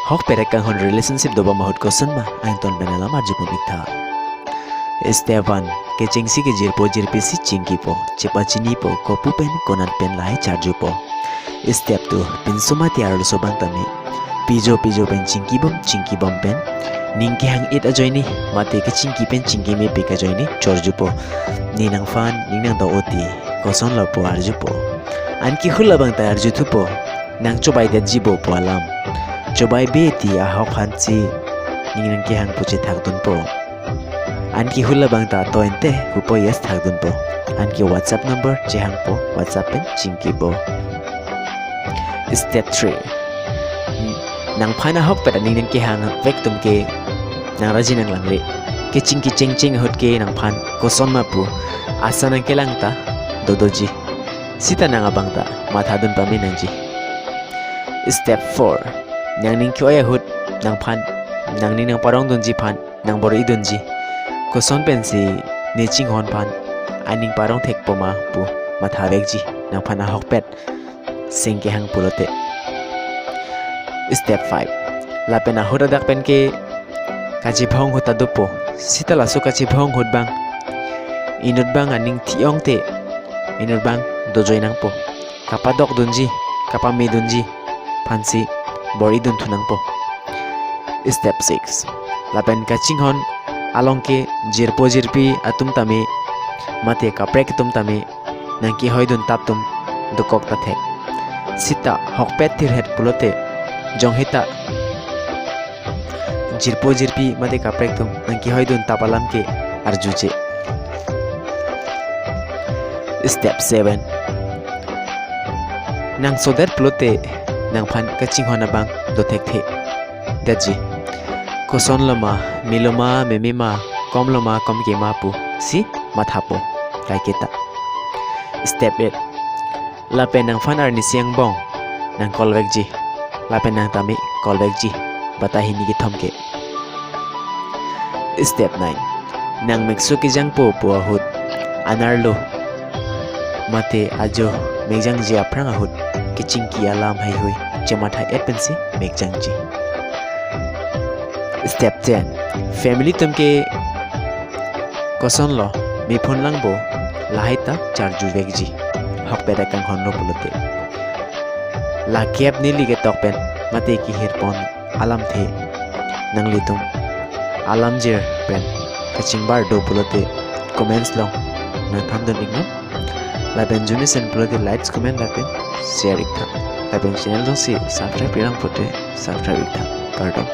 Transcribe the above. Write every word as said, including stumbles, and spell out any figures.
Ahokpet akanghon relationship dobom ahut kosonma angton pen alam arjupon ik tha. Step one. Kechengsi kejirpo jirpi si chingkipo, chepachinipo, kopu pen konat pen lahai charjupo. Step two. Pinso mate arloso abang tame pijo pijo pen chingkibom chingkibom pen ning kehang-et ajoine mate kechingki pen chingki mepik ajoine chorjupo. Ne nangphan ning nang do-o ti kosonlo pu arjupo. Anke hula abang ta arjuthupo, nang chobaidetji bo pu alam. Chobaibe ti ahok aphansi ning nang kehang pu chethakdunpo. Anke hula abang ta to ente pupo, yes thakdunpo. Anke WhatsApp number chehangpo, WhatsApp pen chingkipo. Step three. Nangphan ahokpet aning nang kehang vek atum ke nang raji nang langle. Kechingki chengcheng ahut ke nangphan kosonma pu asa nang kelang ta dodoji. Sita nang abang ta mathadun pame nangji. Step four. Nangning ke-oi ahut nangphan, nangning nang parongdunji aphan nang bor-idunji. Koson pensi ne chinghon aphan aning parong thekpo ma pu matha vekji, nangphan ahokpet seng kehang pulote. Step five. Lapen ahut adak pen ke kachebhong ahut ta dopo. Sita laso kachebhong ahut abang inut abang aning thi-ong te inut abang dojoi nangpo. Kapadokdunji, kapamedunji aphansi bor-idun thu nangpo. Step six. Lapen kachinghon along ke jirpo jirpi atum tame mate kaprek atum tame nang kehoidun tap atum dokok ta thek. Sita ahokpet thirhet pulote jong hita jirpo jirpi mate kaprek atum nang kehoidun tap alam ke arjuje. Step seven. Nang sodet pulote nangphan kachinghon abang do thekthe detji. Kosonlo ma, melo ma, meme ma, komlo ma, komke ma pusi mathapo kaiketa. Step eight. Lapen nangphan arnisi angbong nang call vekji. Lapen nang tame call vekji. Bata hini kethom ke. Step nine. Nang mekso kejangpo pu ahut anerlo mate ajo mekjangji aphrang ahut kechingki alam heihui chematha-et pensi mekjangji. Step ten. Family atum ke kosonlo, mephun lang bo, lahai ta charju vekji. Ahokpet akanghon lo pulote. La kep neli ketok pen mate kehirpon alamthe nanglitum alamjir pen kachingbar do pulote comments along nang thandun iknon. Lapen arjumesen pulote likes, comment lapen share ik tha. Lapen channel jongsi subscribe-re lang pulote subscribe ik tha. Kardom.